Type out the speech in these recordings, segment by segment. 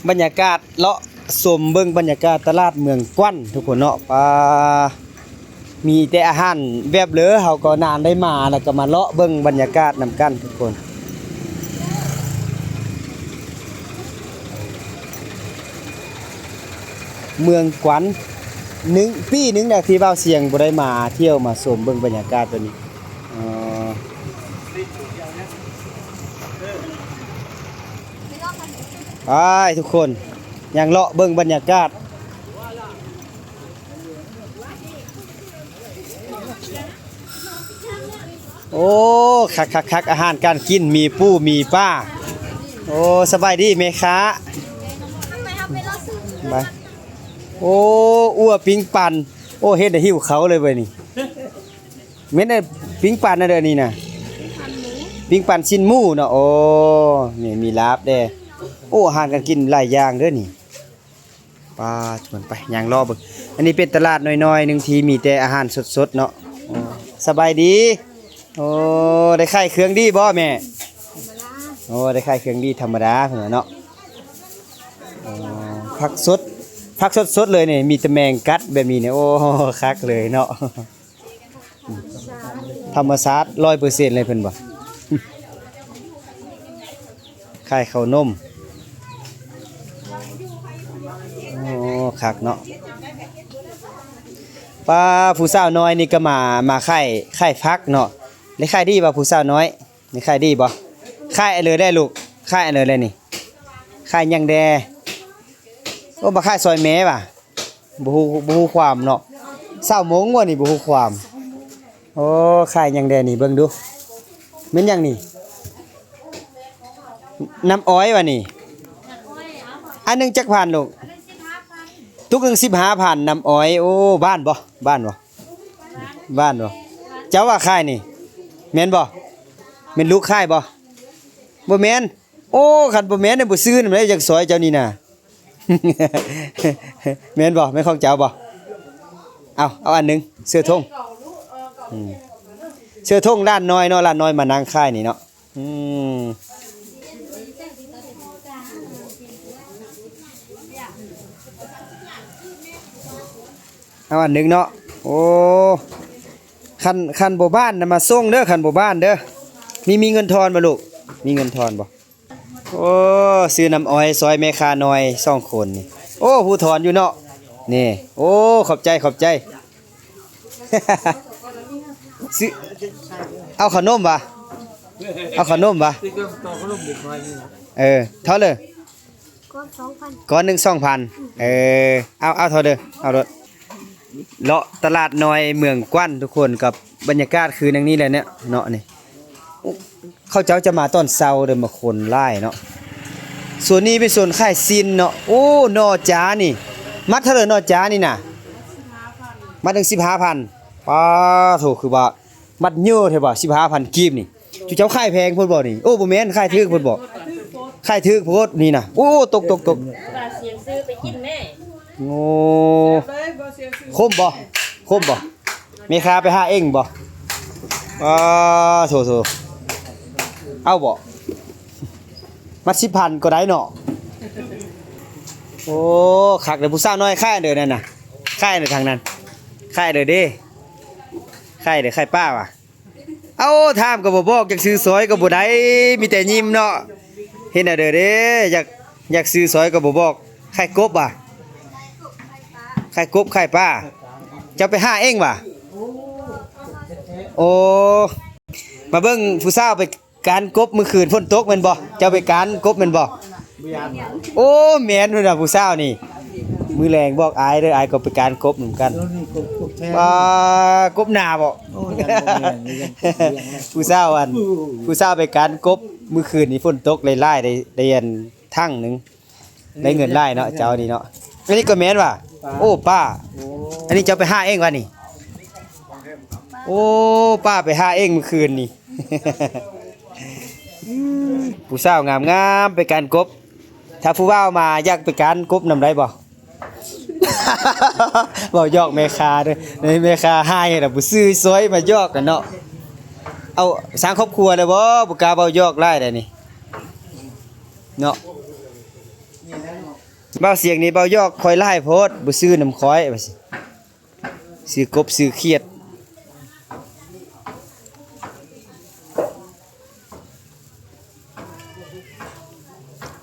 ບັນຍາກາດ ເລາະຊົມເບິ່ງບັນຍາກາດຕະຫຼາດເມືອງກວັນທຸກຄົນເນາະ. ປາ ມີແຕ່ອາຫານແບບເລີ ເຮົາກໍນານໄດ້ມາ ແລ້ວກໍມາເລາະເບິ່ງບັນຍາກາດນຳກັນທຸກຄົນ. ເມືອງກວັນ ໜຶ່ງ ປີໜຶ່ງແລ້ວທີ່ບ່າວຊຽງບໍ່ໄດ້ມາທ່ຽວມາຊົມເບິ່ງບັນຍາກາດໂຕນີ້. ເອີ ໄປທຸກຄົນ ຍ່າງເລາະເບິ່ງບັນຍາກາດ. ໂອ້ ຄັກໆໆ ອາຫານການກິນ ມີປູ ມີປາ. ໂອ້ ສະບາຍດີແມ່ຄ້າ. ໄປ ໂອ້ ອົ່ວປີ້ງປັນ. ໂອ້ ເຮັດໃຫ້ຫິວເຂົ້າເລີຍເວີຍນີ້. ແມ່ນໄດ້ປີ້ງປັນນະເດີນີ້ນະ. ປີ້ງປັນຊີ້ນໝູເນາະ. ໂອ້ ນີ້ມີລາບແດ່. ໂອ້ ອາຫານການກິນຫຼາຍຢ່າງເດີນີ້. ປາ ຊວນໄປຍ່າງເລາະເບິ່ງ. ອັນນີ້ເປັນຕະຫຼາດນ້ອຍໆໜຶ່ງທີ່ມີແຕ່ອາຫານສົດໆເນາະ. ໂອ້ ສະບາຍດີ. ໂອ້ ໄດ້ຂາຍເຄື່ອງດີບໍ່ແມ່? ໂອ້ ໄດ້ຂາຍເຄື່ອງດີທຳມະດາເພິ່ນວ່າເນາະ. ໂອ້ ຜັກສົດ ຜັກສົດໆເລີຍນີ້ ມີແຕ່ແມງກັດແບບນີ້ນີ້. ໂອ້ ຄັກເລີຍເນາະ. ທຳມະຊາດຮ້ອຍເປີເຊັນເລີຍເພິ່ນວ່າ. ຂາຍເຂົ້າໜົມ. ໂອ້ ຄັກເນາະ. ປ້າ ຜູ້ສາວນ້ອຍນີ້ກໍມາ ມາຂາຍ ຂາຍຜັກເນາະ. ໄດ້ຂາຍດີບໍ່ຜູ້ສາວນ້ອຍ? ໄດ້ຂາຍດີບໍ່? ຂາຍອັນເລີແດ່ລູກ ຂາຍອັນເລີແດ່ນີ້. ຂາຍຫຍັງແດ່? ໂອ້ ມາຂາຍຊ່ອຍແມ່ຫວາ. ບໍ່ຮູ້ ບໍ່ຮູ້ຄວາມເນາະ. ຊາວມົ້ງວ່ານີ້ ບໍ່ຮູ້ຄວາມ. ໂອ້ ຂາຍຫຍັງແດ່ນີ້ ເບິ່ງດູ. ແມ່ນຫຍັງນີ້? ນ້ຳອ້ອຍວ່ານີ້. ອັນໜຶ່ງຈັກພັນລູກ? ຕຸກໜຶ່ງສິບຫ້າພັນ ນ້ຳອ້ອຍ. ໂອ້ ບ້ານບໍ່? ບ້ານບໍ່? ບ້ານບໍ່? ເຈົ້າວ່າຂາຍນີ້ ແມ່ນບໍ່? ແມ່ນລູກຂາຍບໍ່? ບໍ່ແມ່ນ. ໂອ້ ຄັນບໍ່ແມ່ນນີ້ບໍ່ຊື້ນຳເດ້ ຢາກຊ່ອຍເຈົ້ານີ້ນະ. ແມ່ນບໍ່? ແມ່ນຂອງເຈົ້າບໍ່? ເອົາ ເອົາອັນໜຶ່ງ ເສື້ອຖົງ. ອືມ ເສື້ອຖົງຫຼານນ້ອຍເນາະ ຫຼານນ້ອຍມານັ່ງຂາຍນີ້ເນາະ. ອືມ ເອົາອັນໜຶ່ງເນາະ. ໂອ້ ຄັນ ຄັນບໍ່ບ້ານນະມາສົ່ງເດີ ຄັນບໍ່ບ້ານເດີ. ມີ ມີເງິນທອນບໍ່ລູກ? ມີເງິນທອນບໍ່? ໂອ້ ຊື້ນ້ຳອ້ອຍຊ່ອຍແມ່ຄ້ານ້ອຍສອງຄົນນີ້. ໂອ້ ຜູ້ທອນຢູ່ເນາະ ນີ້. ໂອ້ ຂອບໃຈ ຂອບໃຈ. ຊື້ ເອົາເຂົ້າໜົມຫວາ? ເອົາເຂົ້າໜົມຫວາ? ເອີ ເທົ່າເລີ? ກ້ອນໜຶ່ງສອງພັນ. ເອີ ເອົາ ເອົາເທົ່າເດີ ເອົາໂລດ. ເລາະຕະຫຼາດນ້ອຍເມືອງກວັນທຸກຄົນ ກັບບັນຍາກາດຄືໜັງນີ້ແຫຼະເນາະ ເນາະນີ້. ເຂົາເຈົ້າຈະມາຕອນເຊົ້າເດີ ມາຄົນຫຼາຍເນາະ. ໂຊນນີ້ເປັນໂຊນຂາຍຊີ້ນເນາະ. ໂອ້ ໜໍ່ຈານີ້ ມັດເທົ່າໃດໜໍ່ຈານີ້ນະ? ມັດໜຶ່ງສິບຫ້າພັນ. ປາໂທ້ ຄືວ່າມັດເຍີະແທ້ຫວາ ສິບຫ້າພັນກີບນີ້. ຈຸເຈົ້າຂາຍແພງໂພດບໍ່ນີ້? ໂອ້ ບໍ່ແມ່ນ ຂາຍຖືກໂພດບໍ່? ຂາຍຖືກໂພດນີ້ນະ. ໂອ້ ຕົກ ຕົກ ຕົກ. ວ່າສຽງຊື້ໄປກິນແດ່. ໂອ້ ເອີ ບໍ່ສຽງຊື້ ຂົມບໍ່? ຂົມບໍ່? ແມ່ຄ້າໄປຫາເອງບໍ່? ອາ ໂທ້ໆ ເອົາບໍ່? ມັດສິບພັນກໍໄດ້ເນາະ. ໂອ້ ຄັກເດີ ຜູ້ສາວນ້ອຍ ຂາຍເດີນັ້ນນະ ຂາຍເດີທາງນັ້ນ ຂາຍເດີເດ້ ຂາຍເດີ ຂາຍປ້າຫວາ. ເອົ້າ ຖາມກໍບໍ່ບອກ ຢາກຊື້ຊ່ອຍກໍບໍ່ໄດ້ ມີແຕ່ຍິ້ມເນາະ. ເຮັດແນວໃດເດ້ ຢາກ ຢາກຊື້ຊ່ອຍກໍບໍ່ບອກ. ຂາຍກົບຫວາ? ຂາຍກົບຂາຍປາ. ເຈົ້າໄປຫາເອງຫວາ? ໂອ້ ມາເບິ່ງຜູ້ສາວໄປການກົບມື້ຄືນຝົນຕົກແມ່ນບໍ່? ເຈົ້າໄປການກົບແມ່ນບໍ່? ໂອ້ ແມ່ນພຸ້ນນະ ຜູ້ສາວນີ້. ມື້ແລງບອກອ້າຍເດີ ອ້າຍກໍໄປການກົບນຳກັນ. ປາ ກົບໜາບໍ່? ໂອ້ ຍັງບໍ່ແມ່ນ ຍັງບໍ່ແມ່ນ. ຜູ້ສາວອັນ ຜູ້ສາວໄປການກົບມື້ຄືນນີ້ຝົນຕົກຫຼາຍໆ ໄດ້ ໄດ້ອັນຖັງໜຶ່ງ ໄດ້ເງິນຫຼາຍເນາະ ເຈົ້ານີ້ເນາະ. ອັນນີ້ກໍແມ່ນຫວາ? ໂອ້ ປ້າ ອັນນີ້ເຈົ້າໄປຫາເອງຫວານີ້? ໂອ້ ປ້າໄປຫາເອງມື້ຄືນນີ້. ຜູ້ສາວງາມໆ ໄປການກົບ. ຖ້າຜູ້ບ່າວມາຢາກໄປການກົບນຳໄດ້ບໍ່? ເວົ້າຢອກແມ່ຄ້າເດີ ແມ່ຄ້າຮ້າຍລະບໍ່ຊື້ຊ່ອຍ ມາຢອກກັນເນາະ. ເອົາ ສ້າງຄອບຄົວແລ້ວບໍ່? ບໍ່ກ້າເວົ້າຢອກຫຼາຍໃດນີ້ເນາະ. ບ່າວສຽງນີ້ ບ່າວຢອກຂ້ອຍຫຼາຍໂພດ ບໍ່ຊື້ນຳຂ້ອຍວ່າຊີ້ ຊື້ກົບຊື້ຂຽດ.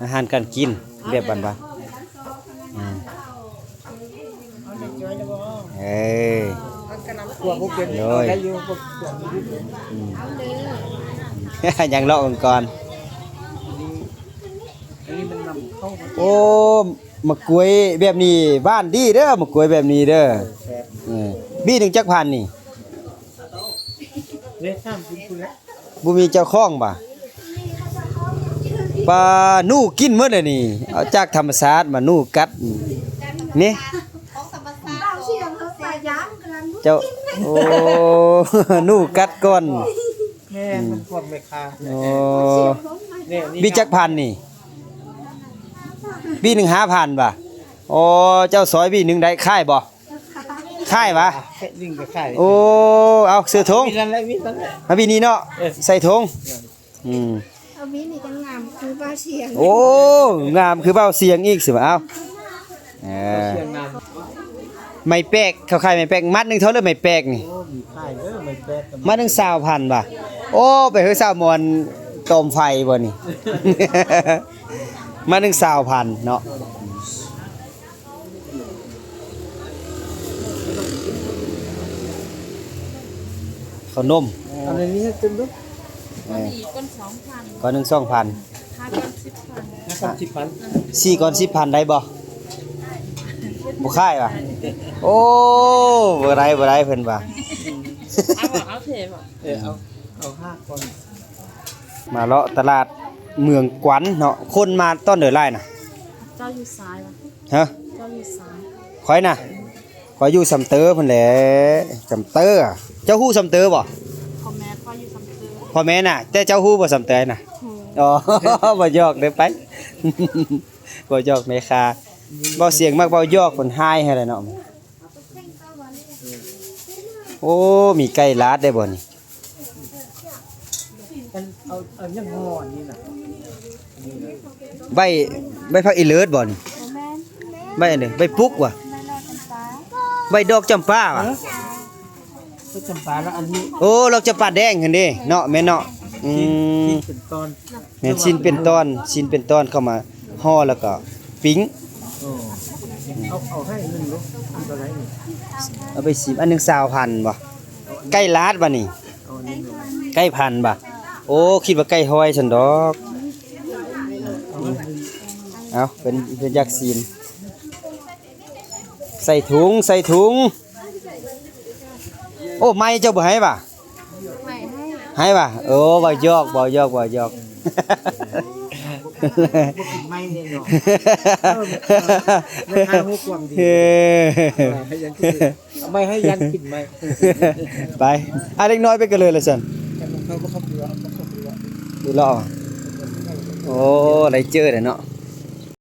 ອາຫານການກິນແບບບ້ານໆ ອືມ ເອີ ໂດຍ ອືມ ຍັງເລາະເບິ່ງກ່ອນ. ໂອ້ ໝາກກ້ວຍແບບນີ້ຫວານດີເດີ ໝາກກ້ວຍແບບນີ້ເດີ. ເອີ ບີໜຶ່ງຈັກພັນນີ້? ບໍ່ມີເຈົ້າຂອງບາດ ປາໜູກິນໝົດແລ້ວນີ້ ເອົາຈາກທຳມະຊາດມາ ໜູກັດນີ້ ເຈົ້າ ໂອ້ ໜູກັດກ່ອນ. ແມ່ນ ມັນພວກແມ່ຄ້າ. ໂອ້ ແມ່ນນີ້ ມີຈັກພັນນີ້? ບີໜຶ່ງຫ້າພັນບາດ. ໂອ້ ເຈົ້າຊອຍບີໜຶ່ງໄດ້ ຂາຍບໍ່? ຂາຍຫວາ? ໜຶ່ງກໍຂາຍ. ໂອ້ ເອົາ ໃສ່ຖົງ ມີນັ້ນແຫຼະ ມີນັ້ນແຫຼະ ເອົາບີນີ້ເນາະ. ເອີ ໃສ່ຖົງ. ອືມ ເອົາບີນີ້ຈັ່ງງາມຄືບ່າວສຽງ. ໂອ້ ງາມຄືບ່າວສຽງອີກຊິວ່າ. ເອົາ ເອີ ໄມ້ແປກ ເຂົາຂາຍໄມ້ແປກ ມັດໜຶ່ງເທົ່າໃດໄມ້ແປກນີ້? ໂອ້ ມີຂາຍເດີໄມ້ແປກ ມັດໜຶ່ງຊາວພັນຫວາ? ໂອ້ ໄປເຮີສາວມອນຕອມໄຟບໍ່ນີ້? ມັດໜຶ່ງຊາວພັນເນາະ. ເຂົ້າໜົມ ເອົາໃນນີ້ໃຫ້ເຕັມເດີ. ເອີ ກ້ອນໜຶ່ງສອງພັນ ຫ້າກ້ອນສິບພັນ ຫ້າກ້ອນສິບພັນ ສີ່ກ້ອນສິບພັນໄດ້ບໍ່? ບໍ່ຂາຍຫວາ? ໂອ້ ບໍ່ໄດ້ ບໍ່ໄດ້ ເພິ່ນວ່າ. ເອົາບໍ່? ເອົາເທບໍ່? ເອີ ເອົາ ເອົາຫ້າກ້ອນ. ມາເລາະຕະຫຼາດເມືອງກວັນເນາະ ຄົນມາຕອນໃດຫຼາຍນະ? ເຈົ້າຢູ່ຊ້າຍຫວາ? ຮະ? ເຈົ້າຢູ່ຊ້າຍ. ຂ້ອຍນະ ຂ້ອຍຢູ່ຊຳເຕີພຸ້ນແຫຼະ ຊຳເຕີ. ເຈົ້າຮູ້ຊຳເຕີບໍ່? ພໍ່ແມ່ຂ້ອຍຢູ່ຊຳເຕີ. ພໍ່ແມ່ນະ ແຕ່ເຈົ້າຮູ້ບໍ່ຊຳເຕີນະ? ຮູ້. ອໍ ບໍ່ຢອກເດີໄປ ບໍ່ຢອກແມ່ຄ້າ. ເວົ້າສຽງມັກເວົ້າຢອກ ເພິ່ນຮ້າຍໃຫ້ແຫຼະເນາະ. ໂອ້ ມີໄກ່ລາດໄດ້ບໍ່ນີ້? ອັນ ເອົາ ເອົາຫຍັງຫໍ່ອັນນີ້ນະ? ໃບ ໃບຜັກອີເລີດບໍ່ນີ້? ບໍ່ແມ່ນ. ໃບອັນໃດ? ໃບປຸກຫວາ? ໃບດອກຈຳປາ. ໃບດອກຈຳປາຫວາ? ຮະ? ດອກຈຳປາແລ້ວອັນນີ້ ໂອ້ ດອກຈຳປາແດງຫັ້ນເດ້ເນາະ ແມ່ນເນາະ. ອືມ ຊີ້ນເປັນຕອນ. ແມ່ນ ຊີ້ນເປັນຕອນ ຊີ້ນເປັນຕອນເຂົ້າມາຫໍ່ແລ້ວກໍປີ້ງ. ເອີ ເອົາ ເອົາໃຫ້ໜຶ່ງລູກ ອັນເທົ່າໃດນີ້? ເອົາໄປສິບ ອັນໜຶ່ງຊາວພັນບໍ່? ໄກ່ລາດບໍ່ນີ້? ເອົາອັນນີ້ລູກ ໄກ່ພັນບໍ່? ໂອ້ ຄິດວ່າໄກ່ຮ້ອຍຊັ້ນດອກ. ເອົາ ເພິ່ນ ເພິ່ນຢາກຊີມ. ໃສ່ຖົງ ໃສ່ຖົງ. ໂອ້ ໄມ້ເຈົ້າບໍ່ໃຫ້ຫວາ? ໄມ້ໃຫ້ ໃຫ້ຫວາ? ໂອ້ ເວົ້າຢອກ ເວົ້າຢອກ ເວົ້າຢອກ. ບໍ່ກິນໄມ້ແນ່ນອນ. ເອີ ແມ່ຄ້າຮູ້ຄວາມດີ. ເອີ ເອີ ໃຫ້ຍັງກິນ ເອົາໄມ້ໃຫ້ຍັງກິນໄມ້. ໄປ ອາ ເດັກນ້ອຍໄປກັນເລີຍລະຊັ້ນ. ເຂົາບໍ່ຂັບເຮືອ ບໍ່ຂັບເຮືອ. ໂອ້ ໄດ້ເຈີແລ້ວເນາະ.